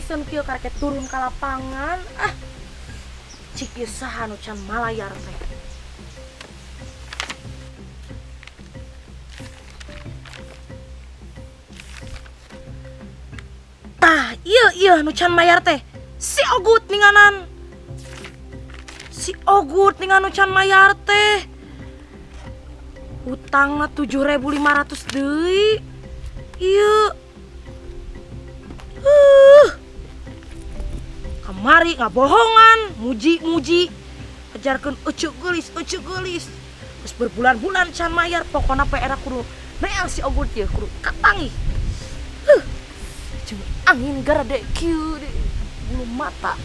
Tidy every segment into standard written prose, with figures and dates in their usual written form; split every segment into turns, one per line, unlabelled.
Season kieu karek turun ka lapangan. Ah. Cik ieu saha nu can malayar teh. Tah, ieu nu can mayar teh. Si Ogut ninganan. Si Ogut ningan nu can mayar teh. Hutangna 7.500 deui. Ieu. Kamari ngabohongan, muji-muji. Ajarkeun eceu geulis, eceu geulis. Terus berbulan-bulan can mayar, pokona PR kudu neang si Ogut ieu kudu kapanggih. Jeung angin garade kieu di bulu mata.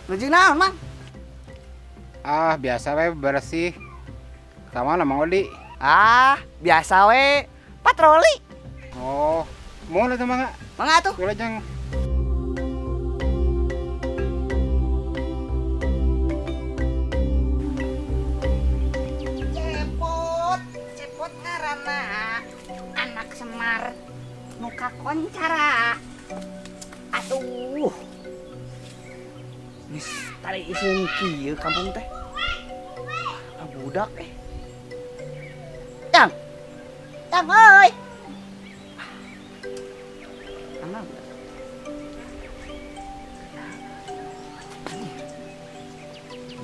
Nuju naon, Mang?
Ah, biasa we bersih. Ka mana Mang Odi?
Ah, biasa we patroli.
Oh, mau lah mangga.
Mangga atuh.
Kula jang.
Cepot, cepot ngaranna anak Semar nu kakoncara. Atuh. Nis tadi isin kieu kampung teh. Ah budak eh. Yang. Yang euy. Mana budak?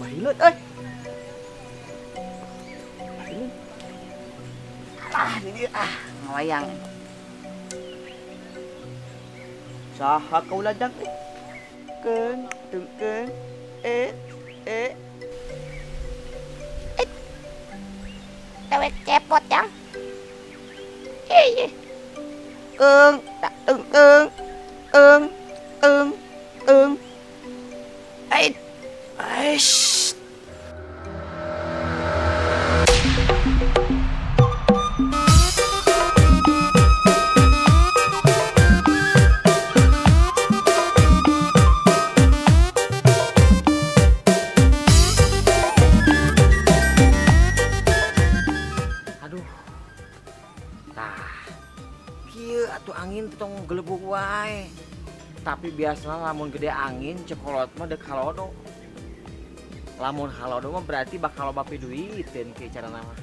Bahileut euy. Bahileut. Ah, ini dia ah ngawayang. Saha kaula jang eh. Keun tungkeun eh eh eh dewek cepot yang eh keung tak tungkeung eng eng eng eh aish.
Angin tong gelebug wae. Tapi biasanya lamun gede angin cekolot mah dek halodo. Lamun halodo mah berarti bakal loba piduiteun kieu carana mah.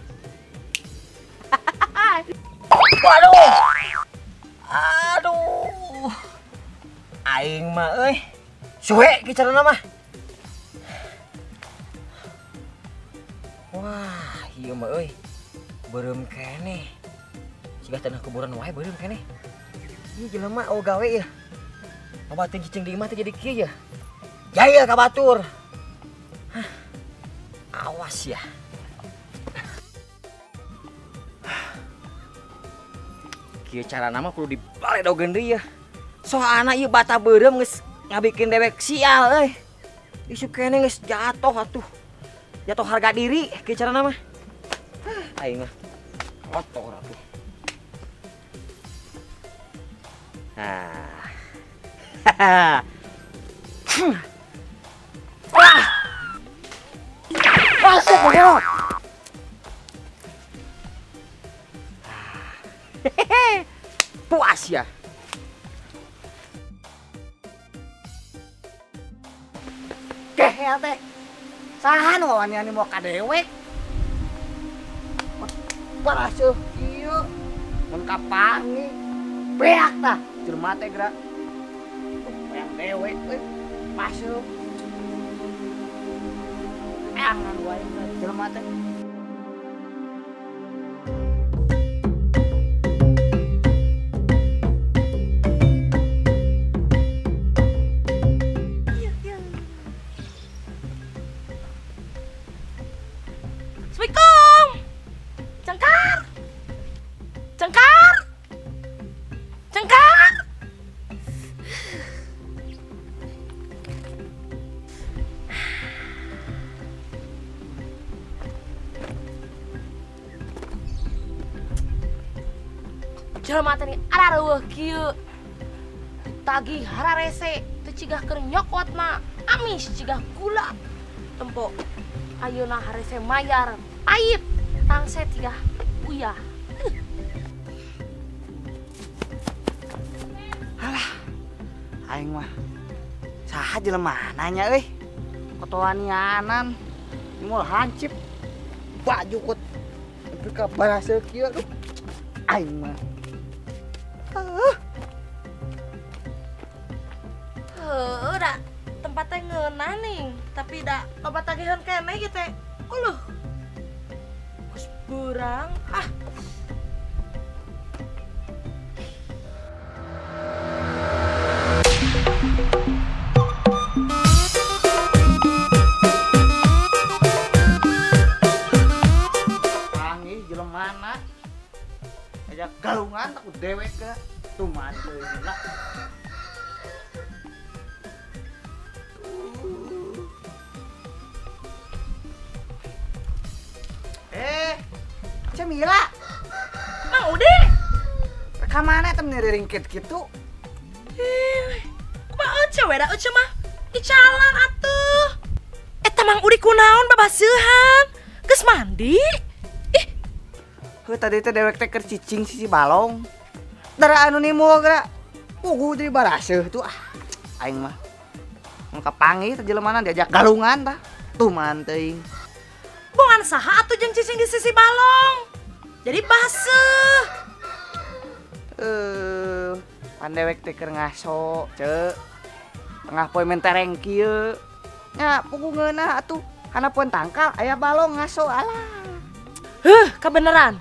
Waduh. Aduh. Aing mah euy. Suwe kieu carana mah. Wah, ieu mah euy. Beureum keneh. Siga tanah kuburan wae beureum keneh. Ieu jelema oh gawe ya. Loba teh cicing di imah teh jadi kieu ya. Jaya ka batur. Hah. Awas ya. Kieu carana mah kudu dibaledogeun deui ya. Soalna ieu bata beureum geus ngabikin dewek sial euy. Isu keneh geus jatuh atuh. Jatuh harga diri kieu carana mah. Hah, aing mah kotor atuh. Nah. Wah. Masuk bro. Puas ya.
Gehel teh. Saha nu wani-wani mau ka dewek? Paraseuh ieu mun kapangi. Beak tah jelema teh geura. Yang dewek euy masuk. Angan wae jelema teh.
Jelema teh arareueuh kieu. Tagih hararese teu cigah keur nyokotna, amis cigah gula. Tempo ayeuna harese mayar pait tangse cigah uyah.
Alah, aing mah saha jelema nanya euy. Kotoanianan mul hancip baju kot nepi ka baraseuh kieu aduh. Aing mah.
Heuh, da tempatnya ngeunah nih, tapi da loba tagihan keneh ieu teh. Uluh. Geus beurang ah.
Panggih jelemana. Aya galungan takut dewek ke tuman teuing lah. Cemila.
Mang Udi.
Ka mana teh niringkit kitu?
Kumaha ece we da ece mah? Dicalan atuh. Eta Mang Udi kunaon babaseuhan? Geus mandi? Ih.
Heuh tadi teh dewek teh keur cicing sisi balong. Dara anu nimul geura. Puguh jadi baraseuh tuh ah. Aing mah. Mun kapanggih teh jelemana diajak galungan tah. Tuman teuing.
Bongan saha atuh jeung cicing di sisi balong. Jadi baseuh.
Pan dewek teh keur ngaso, ceu. Tengah poe mentereng kieu. Nya puguh ngeunah atuh. Kana poe tangkal aya balong ngaso alah.
Heuh, kabeneran.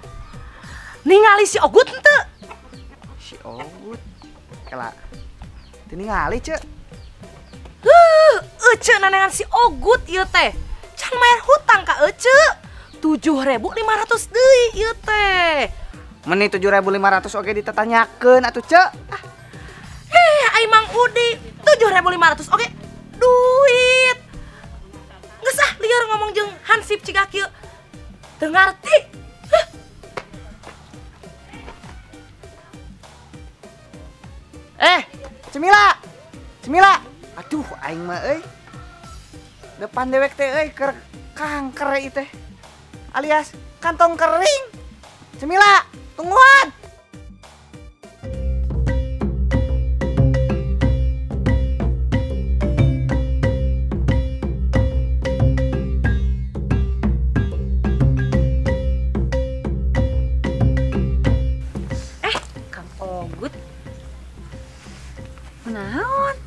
Ningali si Ogut henteu?
Si Ogut. Kela. Teu ningali, ceu.
Heuh, ece nanengan si Ogut ieu teh. Can bayar hutang ka ece. 7.500 deui ieu teh.
Meni 7.500 oge ditatanyakeun atuh ceu. Ah.
Ai Mang Udi 7.500 oge duit. Geus ah lieur ngomong jeung hansip cigah kieu. Teu ngarti. Huh.
Cemila. Cemila. Aduh aing mah euy. Depan dewek teh euy keur kanker ieu teh. Alias kantong kering. Cemila, tungguan.
Kang Ogut.
Kunaon?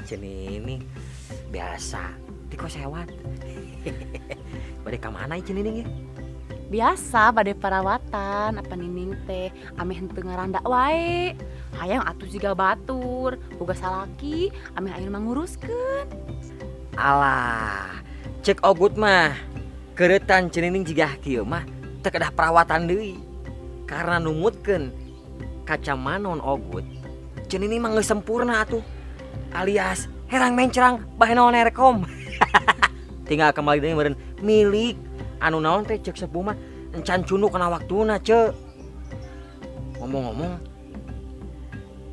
Cenini biasa dikosewat. Bade ka mana Cenining ya?
Biasa bade perawatan apa Nining teh ameh henteu ngaranda wae. Hayang atuh jiga batur, boga salaki ameh ayeuna manguruskeun.
Alah, cek Ogut mah keureutan Cenining jiga kieu mah teu kedah perawatan deui. Karena numutkeun kacamanon Ogut, Cenining mah geus sempurna atuh. Alias herang mencrang bae naon rekom. Tinggal kembali deui meureun milik anu naon teh cek sepuh mah encan cunduk kana waktuna ceu. Ngomong-ngomong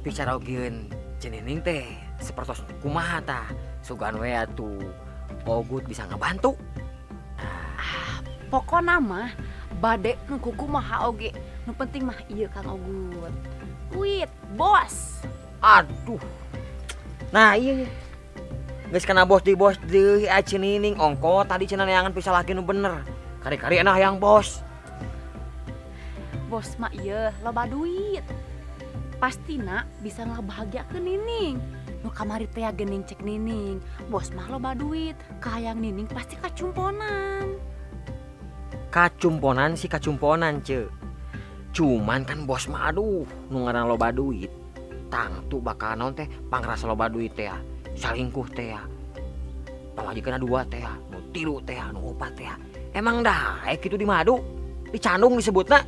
bicara ogieun Cenining teh sapertos kumaha tah sugan we atuh Ogut bisa ngabantu.
Ah, pokona mah bade nu kumaha oge nu penting mah ieu Kang Ogut. Duit, bos.
Aduh. Nah iya. Geus kana bos di bos deui Cenining ongko tadi cenah neangan pisah laki nu bener. Kari-kari enak hayang bos.
Bos mah ieu loba duit. Pastina bisa ngabahagiakeun Nining. Nu kamari teh geuning cek Nining. Bos mah loba duit, kahayang Nining pasti kacumponan.
Kacumponan sih kacumponan, ce. Cuman kan bos mah aduh nu ngaran loba duit. Tangtu bakal naon teh pangrasa loba duit teh ya. Salingkuh teh ya. Pamajikanna dua teh ya, nu tilu teh ya, nu opat teh ya. Emang daek kitu di madu, dicandung disebutna.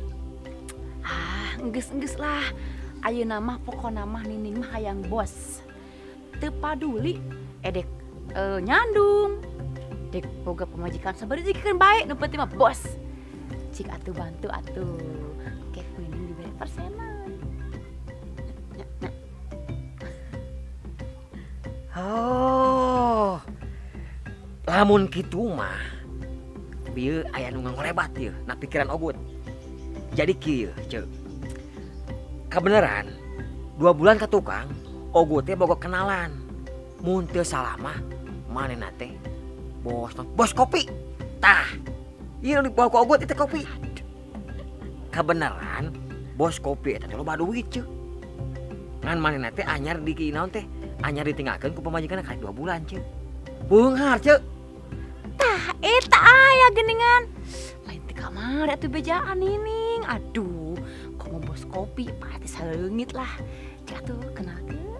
Ah, enggeus-enggeus lah. Ayeuna mah pokona mah Nining mah hayang bos. Teu paduli edek nyandung. Dek boga pamajikan sabariji bae nu penting mah bos. Cik atuh bantu atuh. Oke, Nining dibere Persenan. Ya.
Oh. Lamun kitu mah bieu aya nu ngolebat ieu na pikiran Ogut. Jadi kieu, Ceu. Kabeneran 2 bulan ka tukang, Ogut teh boga kenalan. Mun teu salah mah manehna teh bos kopi. Tah, ieu nu dibawa ku Ogut itu kopi. Kabeneran bos kopi eta teh loba duit, Ceu. Ngan manehna teh anyar di naon teh? Anyar ditinggalkeun ku pamajikanna karek 2 bulan, Ceu. Beunghar, Ceu.
Tah, eta aya geuningan. Lain ti kamari atuh bejaan Nining. Aduh, komo bos kopi pasti saleungit lah. Cek atuh kenalkeun.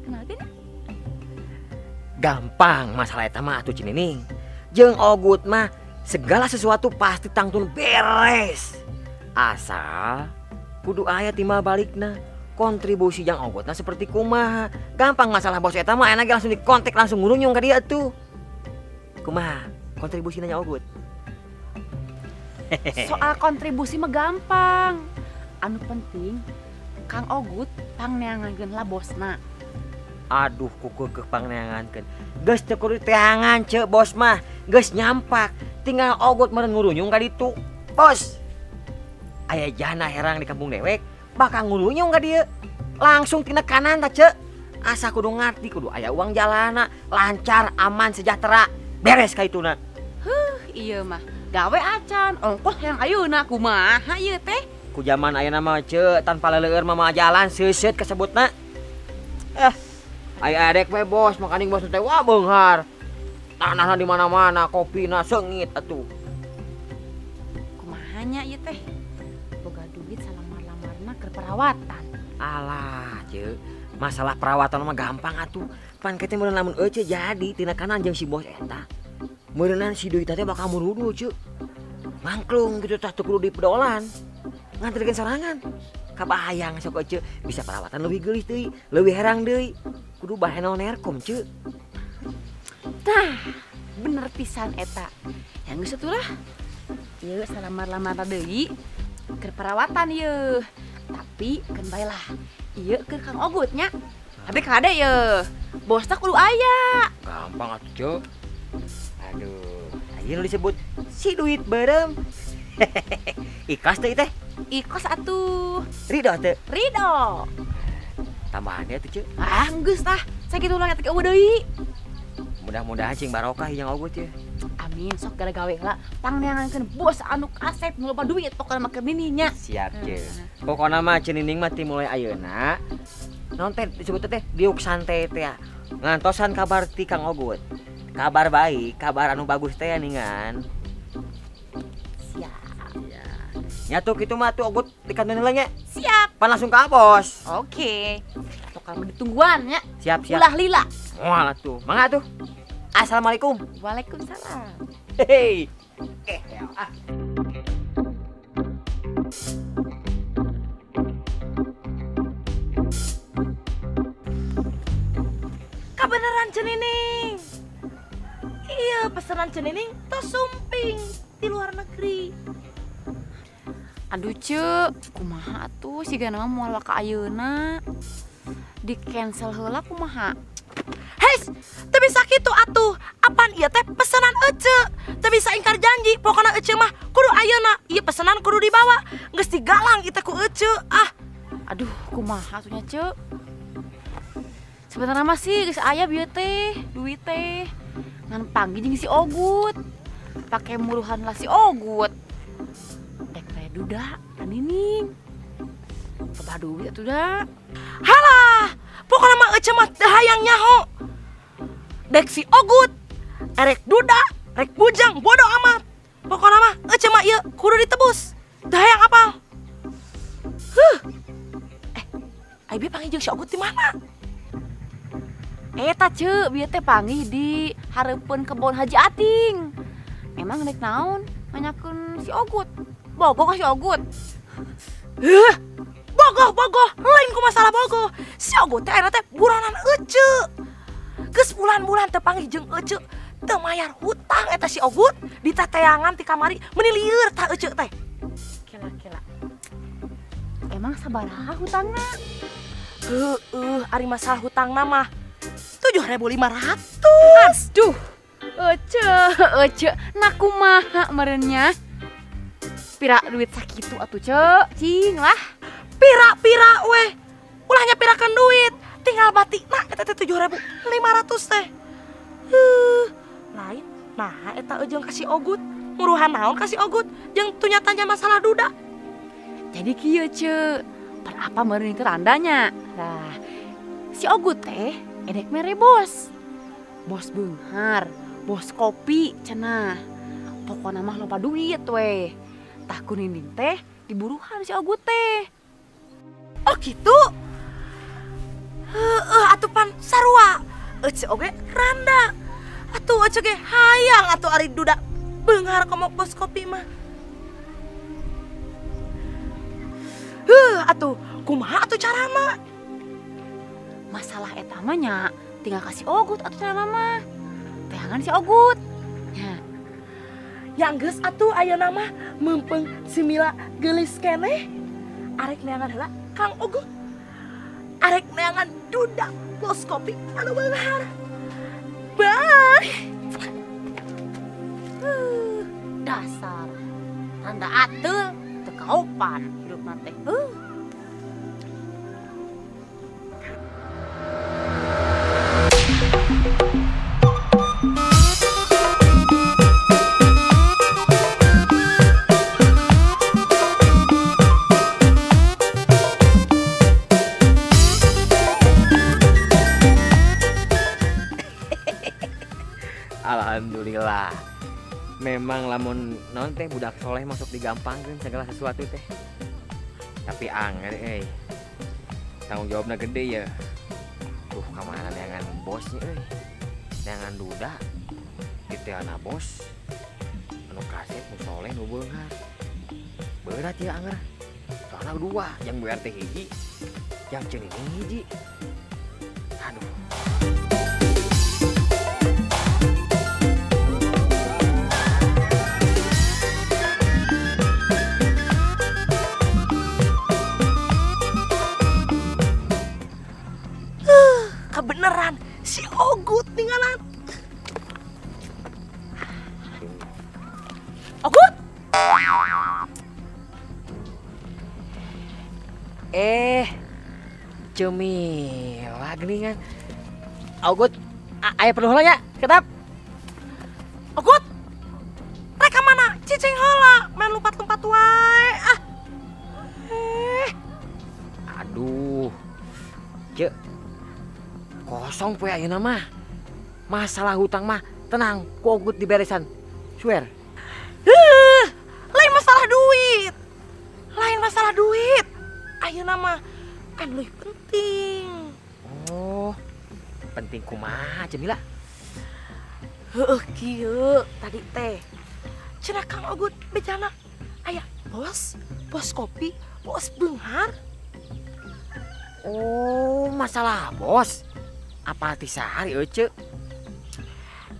Kenalkeun ya.
Gampang masalah eta mah atuh Cinining. Jeung Ogut mah segala sesuatu pasti tangtun beres. Asal kudu aya timbal balikna. Kontribusi jang Ogutna seperti kumaha. Gampang masalah bos eta mah enak langsung dikontak langsung ngurunyung ka dia tuh. Kumaha kontribusi nanya Ogut?
Soal kontribusi mah gampang. Anu penting Kang Ogut pangneangankeun lah bosna.
Aduh kukeukeuh pangneangankeun. Geus teu kudu diteangan ceu bos mah. Geus nyampak. Tinggal Ogut meureun ngurunyung ka ditu. Bos. Aya jana herang di kampung dewek bakal ngurunyung ka dieu. Langsung tina kanan ta ceu. Asa kudu ngarti kudu aya uang jalana, lancar, aman, sejahtera. Beres ka ituna.
Huh, iya mah. Gawe acan, ongkos yang ayeuna kumaha ieu teh?
Ku zaman ayeuna mah ceu tanpa leleueur mah jalan seuseut kasebutna. Aya adek we bos, makaning bos teh wah beunghar. Tanahna di mana-mana, kopina seungit atuh.
Kumaha nya ieu teh? Boga duit salamar-lamarna keur perawatan.
Alah, ceu. Masalah perawatan mah gampang atuh. Pan kitu meureun lamun euceu jadi tina kanan jeung si bos eta. Meureunan si duit teh bakal murudu, ceu. Mangklung gitu tah teu kudu dipedolan. Nganterkeun sorangan. Kabayang sok euceu bisa perawatan leuwih geulis deui, leuwih herang deui. Kudu bahenol nerkom, ceu.
Tah, bener pisan eta. Yang geus atuh lah. Ieu salamar-lamar deui keur perawatan ieu. Tapi keun bae lah. Ieu keur Kang Ogut nya. Tapi kade ieu. Bosna kudu aya.
Gampang atuh, Ceu.
Aduh, ayeuna disebut si duit beureum. Ikhlas teh teh?
Ikhlas atuh.
Ridho teh?
Ridho.
Tambahannya atuh, Ceu.
Ah, geus tah. Sakitu ulah teh eueuh deui.
Mudah-mudahan cing barokah yang Ogut ya.
Amin, sok gara-gawe lah. Pangneangankeun bos anu kasep nu loba duit pokona mah keur nininya.
Siap, Ceu. Pokona mah Cinining mah ti mulai ayeuna. Naon teh disebut teh diuk santai teh. Ngantosan kabar ti Kang Ogut. Kabar baik, kabar anu bagus teh ningan.
Siap.
Ya. Nya tuh kitu mah tuh Ogut di kantor heula nya.
Siap.
Pan langsung ka bos.
Oke. Atuh kamu ditungguan nya.
Siap, siap.
Ulah lila.
Moal atuh. Mangga atuh. Assalamualaikum.
Waalaikumsalam.
Hei. Ah.
Kabeneran Cenining. Iya, pesanan Cenining tos sumping di luar negeri.
Aduh, Ceu, kumaha atuh sigana mah moal ka ayeuna. Di cancel heula kumaha?
Hes, teu bisa kitu atuh. Apan ieu teh pesanan ece. Teu bisa ingkar janji, pokona ece mah kudu ayeuna. Ieu pesanan kudu dibawa. Geus digalang ieu teh ku ece. Ah.
Aduh, kumaha atuh nya, Ceu? Sebenarnya mah sih geus aya bieu teh, duit teh. Ngan panggih jeung si Ogut. Pake muruhan lah si Ogut. Dek teh duda, Nining. Loba duit atuh da.
Halah, pokona mah ece mah teu hayang nyaho. Dek si Ogut, erek duda, rek bujang, bodo amat. Pokona mah ece mah ieu kudu ditebus. Teu hayang apal. Huh. Ai panggih jeung si Ogut di mana?
Eta Ceu, bieu teh panggih di hareupeun kebon Haji Ating. Memang rek naon nanyakeun si Ogut. Bogoh ka si Ogut.
Heuh. Bogoh, bogoh, lain ku masalah bogoh. Si Ogut teh ayeuna teh buronan ece. Geus bulan-bulan teu panggih jeung ece, teu mayar hutang eta si Ogut, ditateangan ti kamari meuni lieur tah ece teh.
Kela-kela. Emang sabaraha hutangna?
Heueuh, ari masalah hutangna mah 7.500.
Aduh, ece, ece, nah kumaha merenya? Pira duit sakitu atuh ce, cing lah.
Pira-pira weh, ulahnya pirakan duit, tinggal batikna eta teh 7.500 teh. Lain, nah eta jeung kasih Ogut, muruhan naon kasih Ogut, jeung tunyatanya masalah duda.
Jadi kieu ce, pan apa meureun itu randanya. Nah, si Ogut teh edek mere bos. Bos beunghar, bos kopi cenah. Pokona mah loba duit weh. Tah ku Nining teh diburuhan si Ogut teh.
Oh gitu? Heeh, atuh pan sarua. Ece oge randa. Atuh ece ge hayang atuh ari duda beunghar komo bos kopi mah. Heuh, atuh kumaha atuh carana?
Masalah eta mah nya tinggal kasih Ogut atuh carana mah. Teangan si Ogut. Nya.
Ya geus atuh ayeuna mah meumpeng si Mila geulis keneh. Arek neangan heula Kang Ogut. Arek neangan duda bos kopi anu beunghar. Bye.
Dasar tanda ateul teu kaopan hidupna teh.
Alhamdulillah. Memang lamun naon teh budak soleh masuk digampangkeun segala sesuatu teh. Tapi anger euy. Tanggung jawabna gede ya. Tuh kamana neangan bosnya euy. Neangan duda. Diteana bos. Anu kaset nu soleh nu beunghar. Berat ya anger. Soalna dua, yang Bu RT hiji, yang Cenining hiji. Aduh.
Kebeneran si Ogut tinggalan. Ogut.
Cemila geuningan. Ogut, aya perlu heula nya, ketap.
Ogut. Rek ka mana? Cicing heula, main lompat-lompat wae. Ah.
Aduh. Cek. Kosong poe ayeuna mah. Masalah hutang mah tenang, ku Ogut diberesan. Swear.
Lain masalah duit. Lain masalah duit. Ayeuna mah kan leuwih penting.
Oh, penting kumaha Cemila?
Heueuh kieu tadi teh. Cenah Kang Ogut bejana aya bos, bos kopi, bos beunghar.
Oh, masalah bos. Apa ti sahari euceu?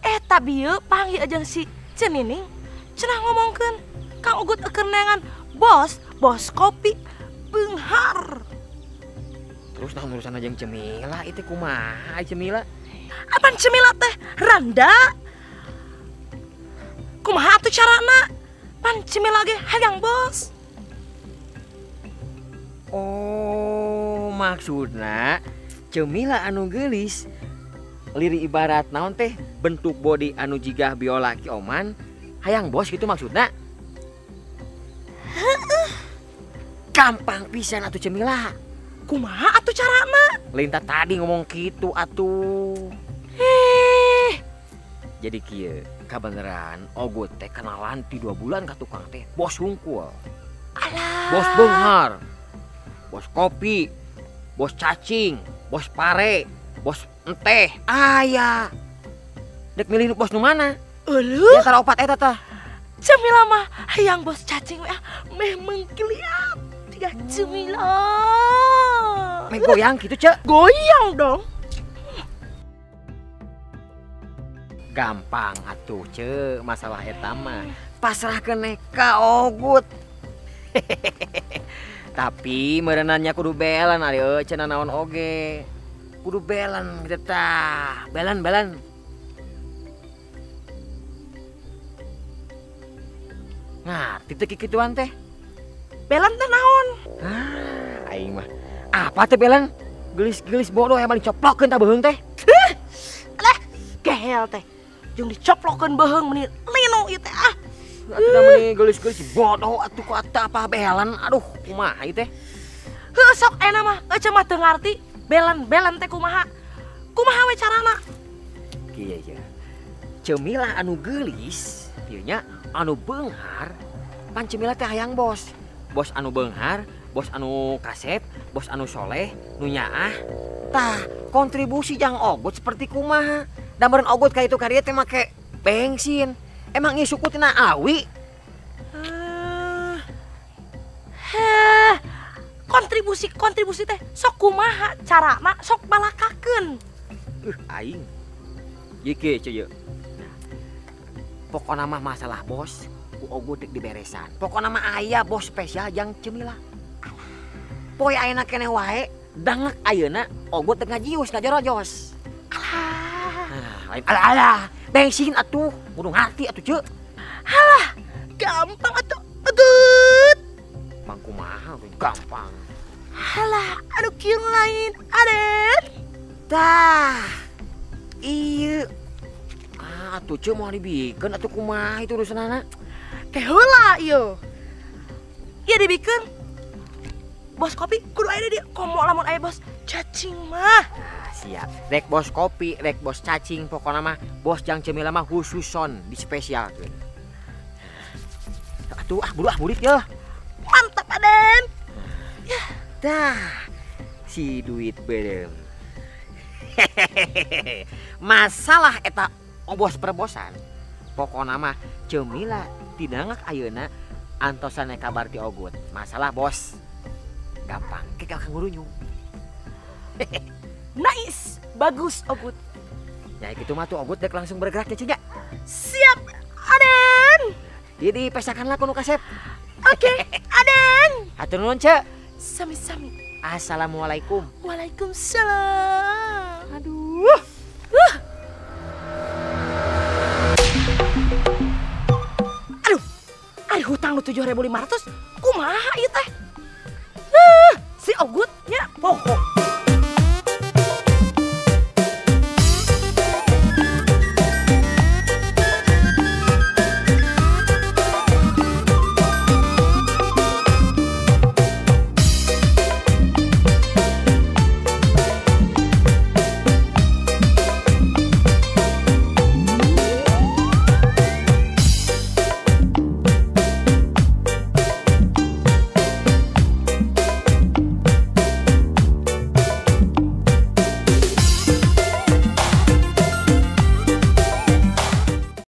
Eta bieu panggil jeung si Cenining. Cenah ngomongkeun Kang Ogut eukeur neangan bos, bos kopi beunghar.
Terus nah urusan jeung Cemila itu kumaha Cemila?
Apaan Cemila teh? Randa? Kumaha atuh carana? Pan Cemila ge hayang bos.
Oh, maksudna Cemila anu geulis liri ibarat naon teh bentuk body anu jigah biola Ki Oman hayang bos gitu maksudna?
Heeh.
Gampang pisan atuh Cemila.
Kumaha atuh carana?
Lintah tadi ngomong gitu atuh. Jadi kieu kabeneran Ogut teh kenalan ti 2 bulan ka tukang teh bos hungkul.
Alah.
Bos beunghar. Bos kopi, bos cacing, bos pare, bos enteh. Aya. Dek milih bos nu mana?
Euleuh.
Di antara opat eta tah.
Cemila mah hayang bos cacing we meh mengkeliat. Tiga Cemila.
Meh goyang gitu, Cek.
Goyang dong.
Gampang atuh, Cek, masalah eta mah. Pasrahkeun ka Ogut. Tapi merenannya kudu belan ari euy cenah naon oge. Kudu belan gitu tah. Belan belan. Ngarti teh kikituan teh.
Belan teh naon?
Ah, aing mah. Apa teh belan? Gelis-gelis bodoh yang paling coplokeun tah beuheung teh.
Alah, gehel teh. Jeung dicoplokeun beuheung meuni linu ieu teh ah.
Atuh da meuni gelis-gelis bodoh atuh ku apa belan. Aduh, kumaha ieu teh?
Heuh sok ayeuna mah ece mah teu ngarti belan-belan teh kumaha. Kumaha we carana?
Kieu ya. Cemila anu geulis, ieu nya anu beunghar, pan Cemila teh hayang bos. Bos anu beunghar, bos anu kasep, bos anu soleh, nu nyaah. Tah, kontribusi jang Ogut seperti kumaha. Da meureun Ogut ka itu ka dieu teh make bensin. Emang ieu suku tina awi?
Heh, kontribusi teh sok kumaha carana sok balakakeun.
Aing. Ieu kieu ceu ieu. Pokona mah masalah bos ku Ogut dek diberesan. Pokona mah aya bos spesial jang Cemila. Poe ayeuna keneh wae, dangek ayeuna Ogut teh ngajius ngajorojos.
Alah.
Nah, lain alah-alah, bensin atuh, kudu ngarti atuh ceu.
Halah, gampang atuh, Ogut.
Mang kumaha gampang.
Halah, aduh kieu lain, Aden.
Tah. Ieu. Ah, atuh ceu moal dibikeun atuh kumaha itu urusanana?
Teh heula ieu. Ieu dibikeun. Bos kopi kudu aya di komo lamun aya bos cacing mah.
Ah, siap. Rek bos kopi, rek bos cacing, pokona mah bos jang Cemila mah khususon dispesialkeun. Atuh ah buru ah burit yeuh.
Mantap Aden.
Ya, dah. Si duit beureum. Masalah eta bos perbosan. Pokona mah Cemila tidangak ayeuna antosan kabar ti Ogut. Masalah bos gampang, ke kang ngurunyung.
Nice, bagus Ogut.
Ya gitu mah tuh Ogut dek langsung bergerak ya Cenya.
Siap, Aden.
Jadi pesakanlah kuno kasep.
Oke, Aden.
Hatur nuhun, Ce.
Sami-sami.
Assalamualaikum.
Waalaikumsalam. Aduh. Aduh, ari hutang lu 7.500, kumaha ieu teh?